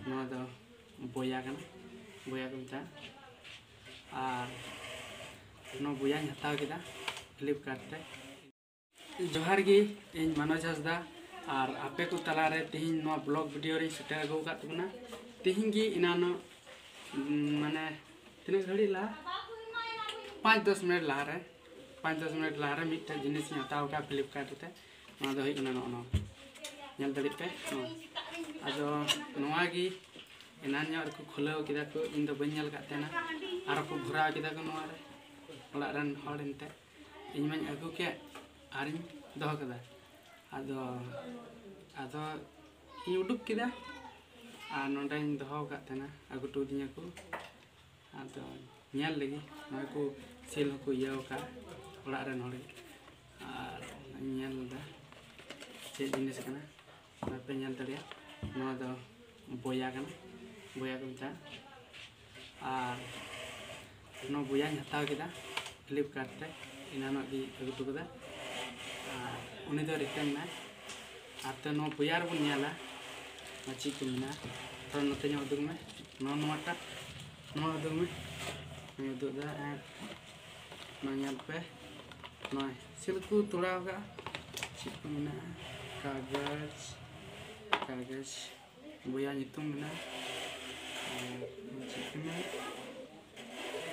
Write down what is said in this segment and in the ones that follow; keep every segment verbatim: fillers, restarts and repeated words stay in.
ᱱᱚᱣᱟ ᱫᱚ ᱵᱚᱭᱟ ᱠᱟᱱᱟ, ᱵᱚᱭᱟ ᱠᱚ ᱢᱮᱛᱟᱜᱼᱟ᱾ ᱟᱨ ᱱᱚᱣᱟ ᱵᱚᱭᱟᱧ ᱦᱟᱛᱟᱣ ᱠᱮᱫᱟ Flipkart ᱛᱮ᱾ ᱡᱚᱦᱟᱨ ᱜᱮ, ᱤᱧ ᱢᱟᱱᱚᱡᱽ ᱦᱟᱸᱥᱫᱟ᱾ ᱟᱨ ᱟᱯᱮ ᱠᱚ ᱛᱟᱞᱟᱨᱮ ᱛᱮᱦᱮᱧ ᱱᱚᱣᱟ vlog video ᱨᱤᱧ ᱥᱮᱴᱮᱨ ᱟᱹᱜᱩ ᱟᱠᱟᱫ ᱛᱟᱵᱚᱱᱟ᱾ ᱛᱮᱦᱮᱧ ᱜᱮ ᱮᱱᱟᱱᱚᱜ, ᱩᱢ, ᱢᱟᱱᱮ ᱛᱤᱱᱟᱹᱜ ᱜᱷᱟᱹᱲᱤᱡ ᱞᱟᱦᱟ, ᱯᱟᱸᱪ ᱫᱚᱥ ᱢᱤᱱᱤᱴ ᱞᱟᱦᱟᱨᱮ, ᱯᱟᱸᱪ ᱫᱚᱥ ᱢᱤᱱᱤᱴ ᱞᱟᱦᱟᱨᱮ ᱢᱤᱫᱴᱮᱡ ᱡᱤᱱᱤᱥ ᱤᱧ ᱦᱟᱛᱟᱣ ᱟᱠᱟᱫᱼᱟ Flipkart ᱛᱮ᱾ ᱱᱚᱣᱟ ᱫᱚ ᱦᱩᱭᱩᱜ ᱠᱟᱱᱟ ᱱᱚᱜᱼᱚ ᱱᱚᱣᱟ, ᱧᱮᱞ ᱫᱟᱲᱮᱭᱟᱜ ᱯᱮ ᱱᱚᱣᱟ᱾ ᱟᱫᱚ ᱱᱚᱣᱟ ᱜᱮ ᱮᱱᱟᱱ ᱧᱚᱜ ᱨᱮᱠᱚ ᱠᱷᱩᱞᱟᱹᱣ ᱠᱮᱫᱟ ᱠᱚ, ᱤᱧ ᱫᱚ ᱵᱟᱹᱧ ᱧᱮᱞ ᱟᱠᱟᱫ ᱛᱟᱦᱮᱱᱟ᱾ ᱟᱨᱚ ᱠᱚ ᱵᱷᱚᱨᱟᱣ ᱠᱮᱫᱟ ᱠᱚ ᱱᱚᱣᱟ ᱨᱮ, ᱚᱲᱟᱜ ᱨᱮᱱ ᱦᱚᱲ ᱮᱱᱛᱮ᱾ ᱤᱧ ᱢᱟᱧ ᱟᱹᱜᱩ ᱠᱮᱫ ᱟᱨᱤᱧ ᱫᱚᱦᱚ ᱠᱮᱫᱟ᱾ ᱟᱫᱚ, ᱟᱫᱚ ᱤᱧ ᱩᱰᱩᱠ ᱠᱮᱫᱟ ᱟᱨ ᱱᱚᱸᱰᱮᱧ ᱫᱚᱦᱚ ᱟᱠᱟᱫ ᱛᱟᱦᱮᱱᱟ, ᱟᱹᱜᱩ ᱦᱚᱴᱚ ᱟᱹᱫᱤᱧᱟ ᱠᱚ᱾ ᱟᱫᱚ ᱧᱮᱞ ᱞᱮᱜᱮ, ᱱᱚᱜᱼᱚᱭ ᱠᱚ ᱥᱤᱞ ᱦᱚᱸᱠᱚ ᱤᱭᱟᱹ ᱟᱠᱟᱫᱼᱟ ᱚᱲᱟᱜ ᱨᱮᱱ ᱦᱚᱲ ᱜᱮ᱾ ᱟᱨ ᱚᱱᱟᱧ ᱧᱮᱞ ᱮᱫᱟ ᱪᱮᱫ ᱡᱤᱱᱤᱥ ᱠᱟᱱᱟ, ᱱᱚᱜᱼᱚᱭ ᱯᱮ ᱧᱮᱞ ᱫᱟᱲᱮᱭᱟᱜᱼᱟ᱾ ᱱᱚᱣᱟ ᱫᱚ ᱵᱚᱭᱟ ᱠᱟᱱᱟ, ᱵᱚᱭᱟ ᱠᱚ ᱢᱮᱛᱟᱜᱼᱟ᱾ ᱟᱨ ᱱᱚᱣᱟ ᱵᱚᱭᱟᱧ ᱦᱟᱛᱟᱣ ᱠᱮᱫᱟ Flipkart ᱛᱮ, ᱮᱱᱟᱱᱚᱜ ᱜᱮ ᱟᱹᱜᱩ ᱦᱚᱴᱚ ᱠᱟᱫᱟ᱾ ᱟᱨ ᱩᱱᱤ ᱫᱚ return ᱮᱱᱟᱭ᱾ ᱟᱨ ᱛᱚ ᱱᱚᱣᱟ ᱵᱚᱭᱟ ᱨᱮᱵᱚᱱ ᱧᱮᱞᱟ ᱱᱚᱣᱟ ᱪᱮᱫ ᱠᱚ ᱢᱮᱱᱟᱜᱼᱟ᱾ ᱛᱷᱚᱲᱟ ᱱᱚᱛᱮ ᱧᱚᱜ ᱩᱫᱩᱜ ᱢᱮ, ᱱᱚᱣᱟ, ᱱᱚᱣᱟᱴᱟᱜ, ᱱᱚᱣᱟ ᱩᱫᱩᱜ ᱢᱮ᱾ ᱱᱚᱣᱟ ᱩᱫᱩᱜ ᱮᱫᱟ᱾ ᱟᱨ ᱱᱚᱣᱟ ᱧᱮᱞ ᱯᱮ, ᱱᱚᱣᱟ ᱪᱮᱫ ᱠᱚ ᱛᱚᱲᱟᱣ ᱠᱟᱜᱼᱟ, ᱪᱮᱫ ᱠᱚ ᱢᱮᱱᱟᱜᱼᱟ, ᱠᱟᱜᱚᱡᱽ, ᱠᱟᱜᱚᱡᱽ, ᱵᱚᱭᱟ ᱧᱩᱛᱩᱢ ᱢᱮᱱᱟᱜᱼᱟ᱾ ᱟᱨ ᱪᱮᱫ ᱠᱟᱱᱟ?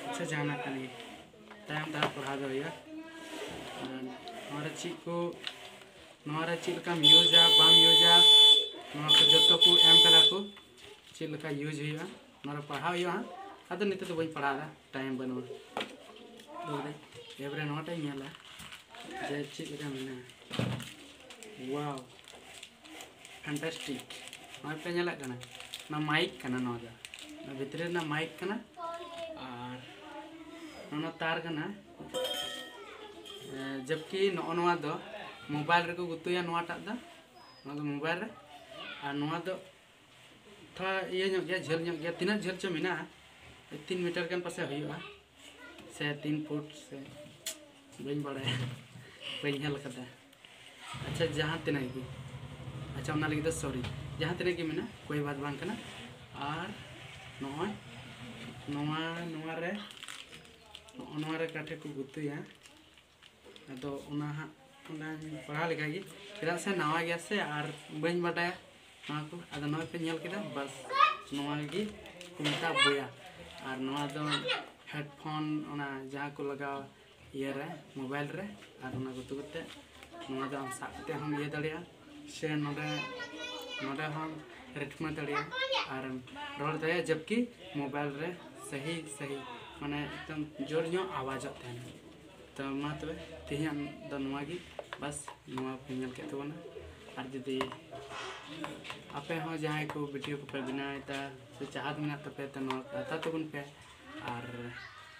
ᱟᱪᱪᱷᱟ, ᱡᱟᱦᱟᱱᱟᱜ ᱠᱟᱱ ᱜᱮ, ᱛᱟᱭᱚᱢ ᱛᱮ ᱦᱟᱸᱜ ᱯᱟᱲᱦᱟᱣ ᱫᱚ ᱦᱩᱭᱩᱜᱼᱟ᱾ ᱟᱨ ᱱᱚᱣᱟ ᱨᱮ ᱪᱮᱫ ᱠᱚ, ᱱᱚᱣᱟ ᱨᱮ ᱪᱮᱫ ᱞᱮᱠᱟᱢ ᱤᱭᱩᱡᱟ, ᱵᱟᱢ ᱤᱭᱩᱡᱟ, ᱱᱚᱣᱟ ᱠᱚ ᱡᱚᱛᱚ ᱠᱚ ᱮᱢ ᱠᱟᱫᱟ ᱠᱚ, ᱪᱮᱫ ᱞᱮᱠᱟ ᱤᱭᱩᱡᱽ ᱦᱩᱭᱩᱜᱼᱟ, ᱱᱚᱣᱟ ᱨᱮ ᱯᱟᱲᱦᱟᱣ ᱦᱩᱭᱩᱜᱼᱟ ᱦᱟᱸᱜ᱾ ᱟᱫᱚ ᱱᱤᱛᱚᱜ ᱫᱚ ᱵᱟᱹᱧ ᱯᱟᱲᱦᱟᱣ ᱮᱫᱟ, ᱴᱟᱭᱤᱢ ᱵᱟᱹᱱᱩᱜᱼᱟ᱾ ᱫᱚᱦᱚ ᱫᱟᱹᱧ᱾ ᱮᱨᱯᱚᱨᱮ ᱱᱚᱣᱟᱴᱟᱜ ᱤᱧ ᱧᱮᱞᱟ ᱡᱮ ᱪᱮᱫ ᱞᱮᱠᱟ ᱢᱮᱱᱟᱜᱼᱟ᱾ ᱣᱟᱣ, fantastic᱾ ᱱᱚᱜᱼᱚᱭ ᱯᱮ ᱧᱮᱞᱮᱫ ᱠᱟᱱᱟ, ᱚᱱᱟ ᱢᱟᱭᱤᱠ ᱠᱟᱱᱟ ᱱᱚᱣᱟ ᱫᱚ, ᱚᱱᱟ ᱵᱷᱤᱛᱨᱤ ᱨᱮᱱᱟᱜ ᱢᱟᱭᱤᱠ ᱠᱟᱱᱟ᱾ ᱟᱨ ᱱᱚᱣᱟ ᱛᱟᱨ ᱠᱟᱱᱟ, ᱮ, ᱡᱚᱵᱠᱤ ᱱᱚᱜᱼᱚ ᱱᱚᱣᱟ ᱫᱚ ᱢᱳᱵᱟᱭᱤᱞ ᱨᱮᱠᱚ ᱜᱩᱛᱩᱭᱟ ᱱᱚᱣᱟᱴᱟᱜ ᱫᱚ, ᱱᱚᱣᱟ ᱫᱚ ᱢᱳᱵᱟᱭᱤᱞ ᱨᱮ᱾ ᱟᱨ ᱱᱚᱣᱟ ᱫᱚ ᱛᱷᱚᱲᱟ ᱤᱭᱟᱹ ᱧᱚᱜ ᱜᱮᱭᱟ, ᱡᱷᱟᱹᱞ ᱧᱚᱜ ᱜᱮᱭᱟ᱾ ᱛᱤᱱᱟᱹᱜ ᱡᱷᱟᱹᱞ ᱪᱚ ᱢᱮᱱᱟᱜᱼᱟ, ᱛᱤᱱ ᱢᱤᱴᱟᱨ ᱜᱟᱱ ᱯᱟᱥᱮ ᱦᱩᱭᱩᱜᱼᱟ, ᱥᱮ ᱛᱤᱱ ᱯᱷᱩᱴ, ᱥᱮ ᱵᱟᱹᱧ ᱵᱟᱲᱟᱭᱟ, ᱵᱟᱹᱧ ᱧᱮᱞ ᱠᱟᱫᱟ᱾ ᱟᱪᱪᱷᱟ, ᱡᱟᱦᱟᱸ ᱛᱤᱱᱟᱹᱜ ᱜᱮ, ᱟᱪᱪᱷᱟ, ᱚᱱᱟ ᱞᱟᱹᱜᱤᱫ ᱫᱚ ᱥᱚᱨᱤ᱾ ᱡᱟᱦᱟᱸ ᱛᱤᱱᱟᱹᱜ ᱜᱮ ᱢᱮᱱᱟᱜ, ᱠᱳᱭ ᱵᱟᱛ ᱵᱟᱝ ᱠᱟᱱᱟ᱾ ᱟᱨ ᱱᱚᱜᱼᱚᱭ ᱱᱚᱣᱟ, ᱱᱚᱣᱟ ᱨᱮ, ᱱᱚᱜᱼᱚ ᱱᱚᱣᱟ ᱨᱮ ᱠᱟᱴᱷᱮ ᱠᱚ ᱜᱩᱛᱩᱭᱟ᱾ ᱟᱫᱚ ᱚᱱᱟ ᱦᱟᱸᱜ ᱚᱱᱟᱧ ᱯᱟᱲᱦᱟᱣ ᱞᱮᱠᱷᱟᱡ ᱜᱮ, ᱪᱮᱫᱟᱜ ᱥᱮ ᱱᱟᱣᱟ ᱜᱮᱭᱟ ᱥᱮ ᱟᱨ ᱵᱟᱹᱧ ᱵᱟᱰᱟᱭᱟ ᱱᱚᱣᱟ ᱠᱚ᱾ ᱟᱫᱚ ᱱᱚᱜᱼᱚᱭ ᱯᱮ ᱧᱮᱞ ᱠᱮᱫᱟ, ᱵᱟᱥ ᱱᱚᱣᱟ ᱜᱮ ᱠᱚ ᱢᱮᱛᱟᱜᱼᱟ ᱵᱚᱭᱟ᱾ ᱟᱨ ᱱᱚᱣᱟ ᱫᱚ ᱦᱮᱰᱯᱷᱳᱱ, ᱚᱱᱟ ᱡᱟᱦᱟᱸ ᱠᱚ ᱞᱟᱜᱟᱣ ᱤᱭᱟᱹ ᱨᱮ, ᱢᱳᱵᱟᱭᱤᱞ ᱨᱮ, ᱟᱨ ᱚᱱᱟ ᱜᱩᱛᱩ ᱠᱟᱛᱮ ᱱᱚᱣᱟ ᱫᱚ ᱟᱢ ᱥᱟᱵ ᱠᱟᱛᱮ ᱦᱚᱸᱢ ᱤᱭᱟᱹ ᱫᱟᱲᱮᱭᱟᱜᱼᱟ, ᱥᱮ ᱱᱚᱰᱮ, ᱱᱚᱰᱮ ᱦᱚᱸᱢ ᱨᱤᱴᱢᱟᱹ ᱫᱟᱲᱮᱭᱟᱜᱼᱟ ᱟᱨᱮᱢ ᱨᱚᱲ ᱫᱟᱲᱮᱭᱟᱜᱼᱟ, ᱡᱚᱵᱠᱤ ᱢᱳᱵᱟᱭᱤᱞ ᱨᱮ ᱥᱟᱹᱦᱤ ᱥᱟᱹᱦᱤ, ᱢᱟᱱᱮ ᱮᱠᱫᱚᱢ ᱡᱳᱨ ᱧᱚᱜ ᱟᱣᱟᱡᱚᱜ ᱛᱟᱦᱮᱱᱟ᱾ ᱛᱚ ᱢᱟ ᱛᱚᱵᱮ ᱛᱮᱦᱮᱧᱟᱜ ᱫᱚ ᱱᱚᱣᱟ ᱜᱮ, ᱵᱟᱥ ᱱᱚᱣᱟ ᱯᱮ ᱧᱮᱞ ᱠᱮᱫ ᱛᱟᱵᱚᱱᱟ᱾ ᱟᱨ ᱡᱩᱫᱤ ᱟᱯᱮ ᱦᱚᱸ ᱡᱟᱦᱟᱸᱭ ᱠᱚ ᱵᱷᱤᱰᱤᱭᱳ ᱠᱚᱯᱮ ᱵᱮᱱᱟᱣᱮᱫᱟ ᱥᱮ ᱪᱟᱦᱟᱛ ᱢᱮᱱᱟᱜ ᱛᱟᱯᱮᱭᱟ, ᱛᱚ ᱱᱚᱣᱟ ᱠᱚ ᱦᱟᱛᱟᱣ ᱛᱟᱵᱚᱱ ᱯᱮ᱾ ᱟᱨ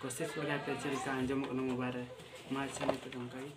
ᱠᱳᱥᱤᱥ ᱞᱮᱜᱟᱭ ᱯᱮ ᱪᱮᱫ ᱞᱮᱠᱟ ᱟᱸᱡᱚᱢᱚᱜ ᱠᱟᱱᱟ ᱢᱳᱵᱟᱭᱤᱞ ᱨᱮ᱾ ᱢᱟ ᱟᱪᱪᱷᱟ, ᱱᱤᱛᱚᱜ ᱫᱚ ᱚᱱᱠᱟ ᱜᱮ᱾